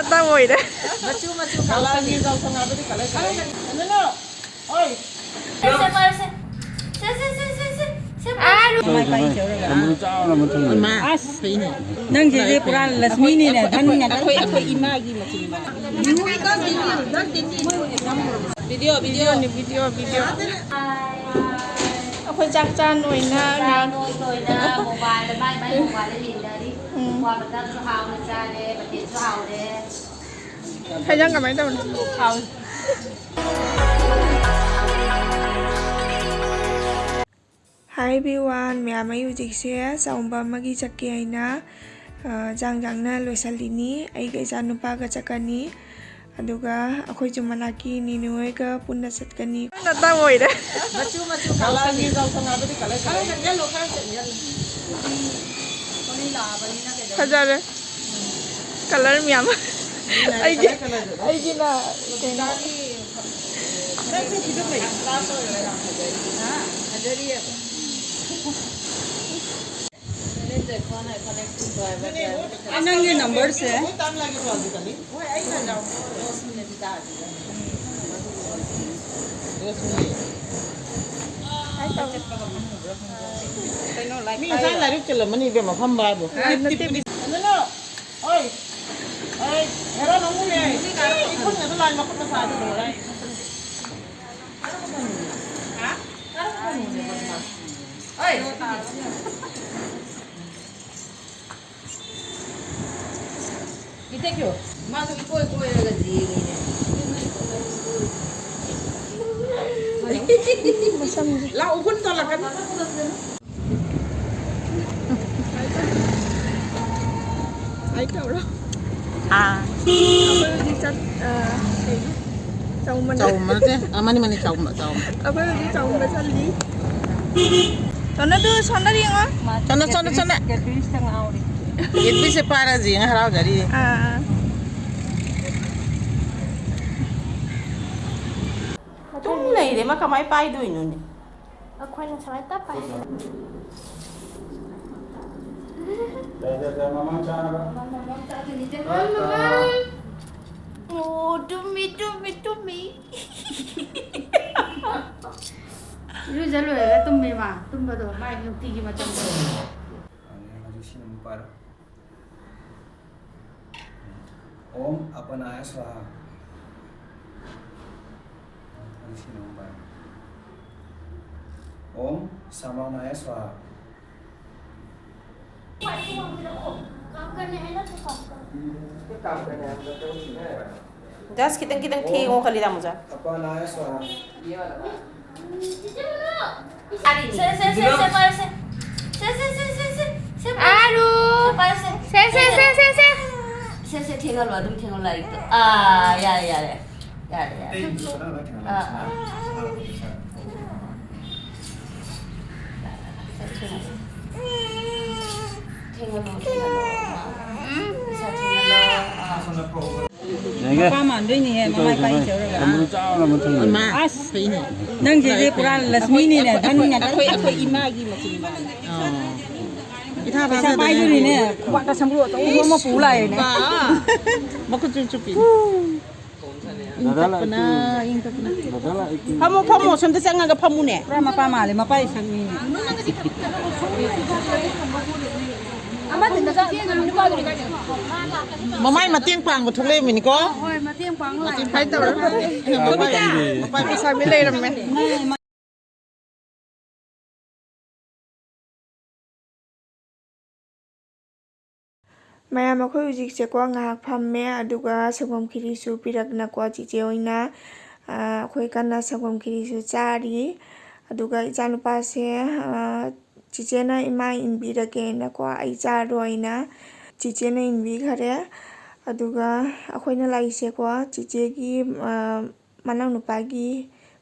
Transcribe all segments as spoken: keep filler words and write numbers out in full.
ꯈꯛꯇ ꯑꯣꯏꯔꯦ꯫ ꯃꯆꯨ ꯃꯆꯨ ꯀꯂꯔꯒꯤ ꯖꯥꯎꯁꯪ ꯍꯥꯏꯕꯗꯤ ꯀꯂꯔ ꯀꯂꯔ꯫ ꯅꯣ, ꯅꯣ, ꯅꯣ꯫ ꯑꯣꯏ꯫ ꯁꯦ, ꯁꯦ, ꯄꯥꯏꯔꯣꯁꯦ꯫ ꯁꯦ, ꯁꯦ, ꯁꯦ, ꯁꯦ, ꯁꯦ꯫ ꯁꯦ, ꯄꯥꯏꯔꯣ꯫ ꯃꯥꯏ ꯄꯥꯏ ꯇꯧꯔꯒ꯫ ꯆꯥꯎꯅ ꯃꯊꯪ꯫ ꯏꯃꯥ꯫ ꯑꯁ, ꯐꯩꯅꯦ꯫ ꯅꯪꯁꯤꯗꯤ ꯄꯨꯔꯥ ꯂꯛꯁꯃꯤꯅꯤꯅꯦ, ꯙꯟ ꯉꯥꯛꯇ꯫ ꯑꯩꯈꯣꯏ, ꯑꯩꯈꯣꯏ ꯏꯃꯥꯒꯤ ꯃꯆꯤꯟ ꯃꯅꯥꯎ꯫ ꯚꯤꯗꯤꯑꯣ, ꯚꯤꯗꯤꯑꯣꯅꯤ, ꯚꯤꯗꯤꯑꯣ, ꯚꯤꯗꯤꯑꯣ꯫ ꯑꯩꯈꯣꯏ ꯆꯥꯛ ꯆꯥ ꯂꯣꯏꯅ ꯆꯥ ꯉꯥꯏ-, ꯂꯣꯏ ꯂꯣꯏꯅ ꯃꯣꯕꯥꯏꯜꯗ ꯃꯥꯏ ꯃꯥꯏ ꯃꯣꯕꯥꯏꯜꯗ ꯌꯦꯡꯅꯔꯤ꯫ ꯎꯝ꯫ ꯀ꯭ꯋꯥ ꯃꯇꯝꯁꯨ ꯍꯥꯎꯅ ꯆꯥꯔꯦ, ꯃꯊꯦꯜꯁꯨ ꯍꯥꯎꯔꯦ꯫ ꯍꯦꯟꯖꯥꯡ ꯀꯃꯥꯏꯅ ꯇꯧꯔꯤꯅꯣ? ꯍꯥꯎꯏ꯫ Hi everyone, ꯃꯌꯥꯝ, ꯑꯩ ꯍꯧꯖꯤꯛꯁꯦ ꯆꯥꯛꯎꯝꯕ ꯑꯃꯒꯤ ꯆꯠꯀꯦ ꯍꯥꯏꯅ, ꯑ, ꯆꯥꯡ ꯆꯥꯡꯅ ꯂꯣꯏꯁꯤꯜꯂꯤꯅꯤ꯫ ꯑꯩꯒ ꯏꯆꯥ ꯅꯨꯄꯥꯒ ꯆꯠꯀꯅꯤ, ꯑꯗꯨꯒ ꯑꯩꯈꯣꯏꯁꯨ ꯃꯅꯥꯛꯀꯤ ꯅꯤꯅꯨ ꯍꯣꯏꯒ ꯄꯨꯟꯅ ꯆꯠꯀꯅꯤ꯫ ꯉꯥꯛꯇ ꯑꯣꯏꯔꯦ꯫ ꯃꯆꯨ ꯃꯆꯨ ꯀꯂꯔꯒꯤ ꯖꯥꯎꯁꯪ ꯍꯥꯏꯕꯗꯤ ꯀꯂꯔ ꯈꯔ ꯆꯪꯁꯤꯜꯂꯣ, ꯈꯔ ꯆꯪꯁꯤꯜꯂꯣ꯫ ꯐꯖꯔꯦ꯫ ꯀꯂꯔ ꯃꯌꯥꯝ꯫ ꯑꯩꯒꯤ, ꯑꯩꯒꯤꯅ ꯀꯩꯅꯣ꯫ ꯑ, ꯅꯪꯒꯤ ꯅꯝꯕꯔꯁꯦ꯫ ꯃꯤ ꯉꯁꯥꯏ ꯂꯥꯏꯔꯤꯛ ꯆꯤꯜꯂꯝꯃꯅꯤ ꯏꯕꯦꯝꯃ, ꯐꯝꯕ ꯍꯥꯏꯕꯨ꯫ ꯅꯠꯇꯦ꯫ ꯍꯣꯏ꯫ ꯍꯣꯏ꯫ ꯍꯦꯔꯣ ꯅꯪꯕꯨꯅꯦ꯫ ꯏꯐꯨꯟꯒꯗꯣ ꯂꯥꯏ ꯃꯈꯨꯠ ꯃꯁꯥꯗ ꯂꯣꯏꯔꯦ꯫ ꯏꯇꯦꯛꯌꯣ꯫ ꯃꯥꯁꯨ ꯏꯀꯣꯏ ꯀꯣꯏꯔꯒ ꯌꯦꯡꯉꯤꯅꯦ꯫ ꯃꯁꯝꯁꯦ꯫ ꯂꯥꯛꯑꯣ, ꯎꯐꯨꯟ ꯇꯧꯔꯛꯀꯅꯤ꯫ ꯍꯥꯏ ꯇꯧꯔꯣ꯫ ꯑꯥ꯫ ꯑꯩꯈꯣꯏ ꯍꯧꯖꯤꯛ ꯆꯠ-, ꯑ, ꯀꯩꯅꯣ? ꯆꯥꯎꯃꯟ-, ꯆꯥꯎꯃꯟ ꯅꯠꯇꯦ꯫ ꯑ, ꯃꯥꯅꯤ, ꯃꯥꯅꯤ, ꯆꯥꯎꯃꯟ, ꯆꯥꯎꯃꯟ꯫ ꯑꯩꯈꯣꯏ ꯍꯧꯖꯤꯛ ꯆꯥꯎꯃꯟꯕ ꯆꯠꯂꯤ꯫ ꯁꯣꯝꯗ ꯑꯗꯨ, ꯁꯣꯝꯗ ꯌꯦꯡꯉꯣ꯫ ꯆꯠꯂꯣ, ꯆꯠꯂꯣ, ꯆꯠꯂꯣ꯫ ꯀꯦꯠꯕꯤꯁꯇ ꯉꯥꯎꯔꯤ꯫ ꯀꯦꯠꯕꯤꯁꯁꯦ ꯄꯥꯏꯔꯒ ꯌꯦꯡꯉ ꯍꯔꯥꯎꯖꯔꯤ꯫ ꯑꯥ, ꯑꯥ꯫ ꯇꯨꯝ ꯂꯩꯔꯦ, ꯃꯥ ꯀꯃꯥꯏ ꯄꯥꯏꯗꯣꯏꯅꯣꯅꯦ? ꯑꯩꯈꯣꯏꯅ ꯁꯨꯃꯥꯏꯅ ꯇꯞ ꯄꯥꯏ-꯫ ꯌꯥꯏ, ꯌꯥꯏ, ꯌꯥꯏ, ꯃꯃꯥꯡ ꯆꯥꯅꯕ꯫ ꯃꯃꯥꯡ, ꯃꯃꯥꯡ ꯆꯥꯗꯣꯏꯅꯤ, ꯏꯆꯦ꯫ ꯃꯃꯥꯡ, ꯃꯃꯥꯡ꯫ ꯇꯨꯝꯃꯤ, ꯇꯨꯝꯃꯤ, ꯇꯨꯝꯃꯤ꯫ ꯏꯔꯨꯖ ꯂꯣꯏꯔꯒ ꯇꯨꯝꯃꯦ ꯃꯥ꯫ ꯇꯨꯝꯕꯗꯣ ꯃꯥꯏ ꯅꯨꯡꯇꯤꯒꯤ ꯃꯇꯝꯗꯣ꯫ ꯌꯥꯔꯦ, ꯍꯧꯖꯤꯛ ꯁꯤꯅ ꯑꯃꯨꯛ ꯄꯥꯏꯔꯣ꯫ ॐ अपनाय स्वाहा। ꯍꯧꯖꯤꯛ ꯁꯤꯅ ꯑꯃꯨꯛ ꯄꯥꯏꯔꯣ꯫ ॐ समानाय स्वाहा। Just ꯈꯤꯇꯪ ꯈꯤꯇꯪ ꯊꯦꯡꯉꯣ ꯈꯜꯂꯤꯗ, ꯃꯨꯖꯥ꯫ ꯑꯄꯥꯅꯥꯌ ꯁ꯭ꯋꯥꯍꯥ꯫ ꯁꯦ, ꯁꯦ, ꯁꯦ, ꯁꯦ, ꯄꯥꯏꯔꯣ, ꯁꯦ꯫ ꯁꯦ, ꯁꯦ, ꯁꯦ, ꯁꯦ, ꯁꯦ, ꯁꯦ, ꯄꯥꯏꯔꯣ, ꯁꯦ꯫ ꯑꯥꯔꯨ꯫ ꯁꯦ, ꯄꯥꯏꯔꯣ, ꯁꯦ꯫ ꯁꯦ, ꯁꯦ, ꯁꯦ, ꯁꯦ, ꯁꯦ꯫ ꯁꯦ, ꯁꯦ, ꯊꯦꯡꯍꯜꯂꯣ, ꯑꯗꯨꯝ ꯊꯦꯡꯍꯜꯂꯣ ꯂꯥꯏꯔꯤꯛꯇꯣ꯫ ꯑꯥ, ꯌꯥꯔꯦ, ꯌꯥꯔꯦ꯫ ꯌꯥꯔꯦ, ꯌꯥꯔꯦ꯫ ꯑꯥ, ꯑꯥ꯫ ꯃꯄꯥ ꯃꯥꯟꯗꯣꯏꯅꯤꯍꯦ, ꯃꯃꯥꯏ ꯄꯥꯏ ꯆꯧꯔꯒ꯫ ꯑꯁ, ꯐꯩꯅꯦ꯫ ꯅꯪꯁꯤꯗꯤ ꯄꯨꯔꯥ ꯂꯛꯁꯃꯤꯅꯤꯅꯦ, ꯙꯟ ꯉꯥꯛꯇ꯫ ꯑꯩꯈꯣꯏ, ꯑꯩꯈꯣꯏ ꯏꯃꯥꯒꯤ ꯃꯆꯤꯟ ꯃꯅꯥꯎꯅꯦ꯫ ꯄꯩꯁꯥ ꯄꯥꯏꯗꯣꯏꯅꯤꯅꯦ, ꯈꯨꯕꯥꯛꯇ ꯁꯝꯕ꯭ꯔꯨ ꯑꯆꯧꯕ ꯑꯃ ꯄꯨ ꯂꯥꯛꯑꯦꯅꯦ꯫ ꯃꯈꯨꯠꯁꯨ ꯆꯨꯞꯄꯤ꯫ ꯏꯪ ꯇꯞꯄꯅ, ꯏꯪ ꯇꯞꯄꯅ꯫ ꯐꯝꯃꯣ, ꯐꯝꯃꯣ, ꯁꯣꯝꯗ ꯆꯪꯉꯒ ꯐꯝꯃꯨꯅꯦ꯫ ꯄꯨꯔꯥ ꯃꯄꯥ ꯃꯥꯜꯂꯦ, ꯃꯄꯥꯒꯤ ꯁꯛꯅꯤꯅꯦ꯫ ꯃꯃꯥꯏ ꯃꯇꯦꯡ ꯄꯥꯡꯕ ꯊꯣꯛꯂꯛꯏꯃꯤꯅꯤꯀꯣ꯫ ꯍꯣꯏ, ꯃꯇꯦꯡ ꯄꯥꯡ ꯂꯥꯛꯑꯦ꯫ ꯃꯄꯥ ꯂꯩꯁꯥꯕꯤ ꯂꯩꯔꯝꯃꯦ꯫ ꯃꯌꯥꯝ, ꯑꯩꯈꯣꯏ ꯍꯧꯖꯤꯛꯁꯦꯀꯣ ꯉꯥꯏꯍꯥꯛ ꯐꯝꯃꯦ, ꯑꯗꯨꯒ ꯁꯪꯒꯣꯝ ꯈꯤꯔꯤꯁꯨ ꯄꯤꯔꯛꯅꯀꯣ ꯆꯤꯆꯦ ꯍꯣꯏꯅ꯫ ꯑꯥ, ꯑꯩꯈꯣꯏ ꯀꯟꯅ ꯁꯪꯒꯣꯝ ꯈꯤꯔꯤꯁꯨ ꯆꯥꯔꯤ꯫ ꯑꯗꯨꯒ ꯏꯆꯥꯅꯨꯄꯥꯁꯦ, ꯑꯥ, ꯆꯤꯆꯦꯅ ꯏꯃꯥ ꯏꯟꯕꯤꯔꯒꯦꯅꯀꯣ, ꯑꯩ ꯆꯥꯔꯣꯏꯅ ꯆꯤꯆꯦꯅ ꯏꯟꯕꯤꯈꯔꯦ꯫ ꯑꯗꯨꯒ ꯑꯩꯈꯣꯏꯅ ꯂꯥꯛꯏꯁꯦꯀꯣ ꯆꯤꯆꯦꯒꯤ, ꯑꯥ, ꯃꯅꯥꯎꯅꯨꯄꯥꯒꯤ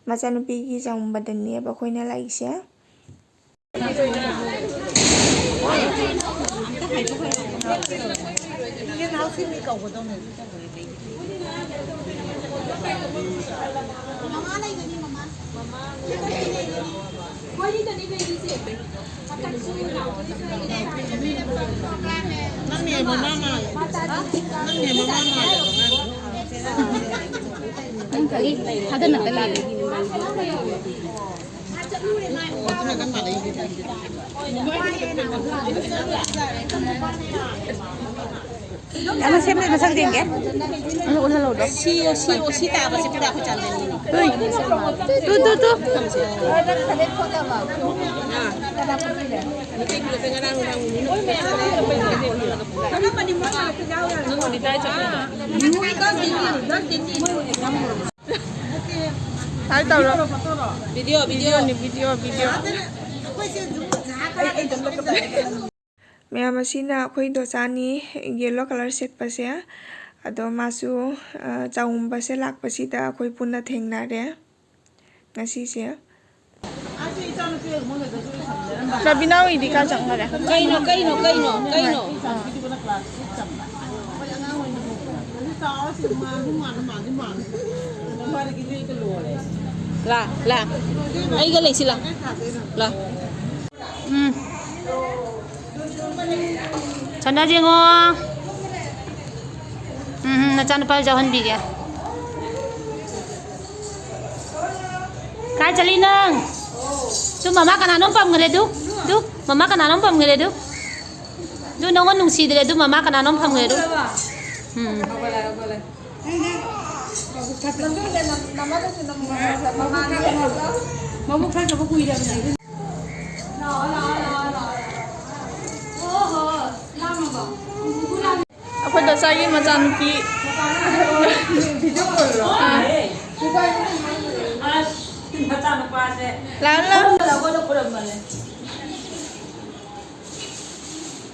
ꯃꯆꯥꯅꯨꯄꯤꯒꯤ ꯆꯥꯎꯝꯕꯗꯅꯦꯕ ꯑꯩꯈꯣꯏꯅ ꯂꯥꯛꯏꯁꯦ꯫ ꯅꯪꯅꯦ ꯃꯃꯥ ꯃꯥꯜꯂꯦ꯫ ꯅꯪꯅꯦ ꯃꯃꯥ ꯃꯥꯜꯂꯦ꯫ ꯊꯥꯗꯅꯕ ꯂꯩꯔꯦ꯫ ꯑꯃ ꯁꯦꯝꯕꯩ ꯃꯁꯛ ꯌꯦꯡꯒꯦ꯫ ꯑꯗꯨ ꯎꯠꯍꯜꯂꯣꯗꯣ꯫ ꯁꯤ, ꯁꯤ, ꯁꯤ ꯇꯥꯕꯁꯤ ꯄꯨꯔꯥ ꯑꯩꯈꯣꯏ ꯆꯥꯟꯗꯅꯤꯅꯦ꯫ ꯇꯨ, ꯇꯨ, ꯇꯨ꯫ ꯍꯥꯏ ꯇꯧꯔꯣ꯫ Video, video. ꯚꯤꯗꯤꯑꯣꯅꯤ, ꯚꯤꯗꯤꯑꯣ, ꯚꯤꯗꯤꯑꯣ꯫ ꯃꯌꯥꯝ ꯑꯁꯤꯅ ꯑꯩꯈꯣꯏ ꯗꯣꯆꯥꯅꯤ, ꯌꯦꯜꯂꯣ ꯀꯂꯔ ꯁꯦꯠꯄꯁꯦ꯫ ꯑꯗꯣ ꯃꯥꯁꯨ, ꯑ, ꯆꯥꯎꯝꯕꯁꯦ ꯂꯥꯛꯄꯁꯤꯗ ꯑꯩꯈꯣꯏ ꯄꯨꯟꯅ ꯊꯦꯡꯅꯔꯦ ꯉꯁꯤꯁꯦ꯫ ꯔꯕꯤꯅꯥ ꯍꯣꯏꯗꯤ ꯀꯥꯏ ꯆꯪꯈꯔꯦ? ꯀꯩꯅꯣ, ꯀꯩꯅꯣ, ꯀꯩꯅꯣ, ꯀꯩꯅꯣ? ꯂꯥ, ꯂꯥ꯫ ꯑꯩꯒ ꯂꯩꯁꯤ ꯂꯥ꯫ ꯂꯥ꯫ ꯎꯝ꯫ ꯁꯅꯥ ꯌꯦꯡꯉꯣ꯫ ꯎꯝ, ꯎꯝ, ꯅꯆꯥꯅꯨꯄꯥ ꯌꯥꯎꯍꯟꯕꯤꯒꯦ꯫ ꯀꯥꯏ ꯆꯠꯂꯤ ꯅꯪ? ꯇꯨ ꯃꯃꯥ ꯀꯅꯥꯅꯣꯝ ꯄꯝꯈ꯭ꯔꯦ ꯇꯨ꯫ ꯇꯨ ꯃꯃꯥ ꯀꯅꯥꯅꯣꯝ ꯄꯝꯈ꯭ꯔꯦ ꯇꯨ꯫ ꯇꯨ ꯅꯪꯉꯣꯟ ꯅꯨꯡꯁꯤꯗ꯭ꯔꯦ ꯇꯨ ꯃꯃꯥ ꯀꯅꯥꯅꯣꯝ ꯄꯝꯈ꯭ꯔꯦ ꯇꯨ꯫ ꯎꯝ꯫ ꯃꯕꯨꯛ ꯊꯟꯗꯕ ꯀꯨꯏꯔꯕꯅꯦ꯫ ꯑꯩꯈꯣꯏ ꯗꯣꯆꯥꯒꯤ ꯃꯆꯥꯅꯨꯄꯤ꯫ ꯑꯥ꯫ ꯂꯥꯛꯑꯣ, ꯂꯥꯛꯑꯣ꯫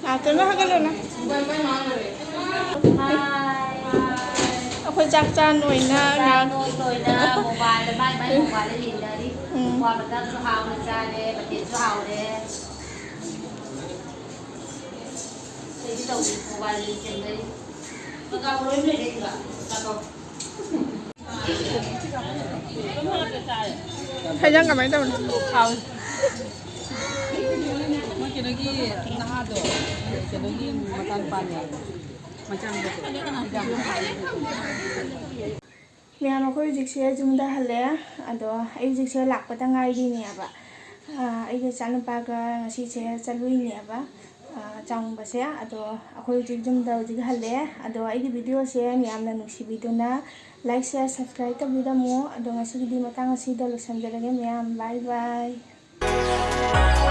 ꯂꯥꯛꯇꯅ ꯍꯥꯏꯒꯠꯂꯨꯅ꯫ ꯑꯩꯈꯣꯏ ꯆꯥꯛ ꯆꯥ ꯅꯣꯏꯅ ꯉꯥꯏ꯫ ꯃꯣꯕꯥꯏꯜꯗ ꯃꯥꯏ ꯃꯥꯏ ꯃꯣꯕꯥꯏꯜꯗ ꯌꯦꯡꯅꯔꯤ꯫ ꯎꯝ꯫ ꯀ꯭ꯋꯥ ꯃꯇꯝꯁꯨ ꯍꯥꯎꯅ ꯆꯥꯔꯦ, ꯃꯊꯦꯜꯁꯨ ꯍꯥꯎꯔꯦ꯫ ꯀꯩꯁꯨ ꯇꯧꯗꯦ, ꯃꯣꯕꯥꯏꯜ ꯌꯦꯡꯅꯔꯤ꯫ ꯀꯀꯥ ꯂꯣꯏ ꯂꯩꯔꯦ ꯁꯤꯗ꯫ ꯆꯥꯊꯣꯛ꯫ ꯍꯦꯟꯖꯥꯡ ꯀꯃꯥꯏꯅ ꯇꯧꯔꯤꯅꯣ? ꯍꯥꯎꯏ꯫ ꯃꯣꯏ ꯀꯩꯅꯣꯒꯤ ꯅꯍꯥꯗꯣ, ꯀꯩꯅꯣꯒꯤ ꯃꯆꯥꯅꯨꯄꯥꯅꯦ꯫ ꯃꯆꯥꯅꯨꯄꯥ꯫ ꯃꯌꯥꯝ, ꯑꯩꯈꯣꯏ ꯍꯧꯖꯤꯛꯁꯦ ꯌꯨꯝꯗ ꯍꯜꯂꯛꯑꯦ꯫ ꯑꯗꯣ ꯑꯩ ꯍꯧꯖꯤꯛꯁꯦ ꯂꯥꯛꯄꯗ ꯉꯥꯏꯔꯤꯅꯦꯕ꯫ ꯑꯥ, ꯑꯩꯒꯤ ꯏꯆꯥꯅꯨꯄꯥꯒ ꯉꯁꯤꯁꯦ ꯆꯠꯂꯨꯏꯅꯦꯕ, ꯑꯥ, ꯆꯥꯎꯝꯕꯁꯦ꯫ ꯑꯗꯣ ꯑꯩꯈꯣꯏ ꯍꯧꯖꯤꯛ ꯌꯨꯝꯗ ꯍꯧꯖꯤꯛ ꯍꯜꯂꯛꯑꯦ꯫ ꯑꯗꯣ ꯑꯩꯒꯤ ꯚꯤꯗꯤꯑꯣꯁꯦ ꯃꯌꯥꯝꯅ ꯅꯨꯡꯁꯤꯕꯤꯗꯨꯅ like, share, subscribe ꯇꯧꯕꯤꯔꯝꯃꯣ꯫ ꯑꯗꯣ ꯉꯁꯤꯒꯤꯗꯤ ꯃꯇꯥꯡ ꯑꯁꯤꯗ ꯂꯣꯏꯁꯤꯟꯖꯔꯒꯦ ꯃꯌꯥꯝ꯫ Bye bye꯫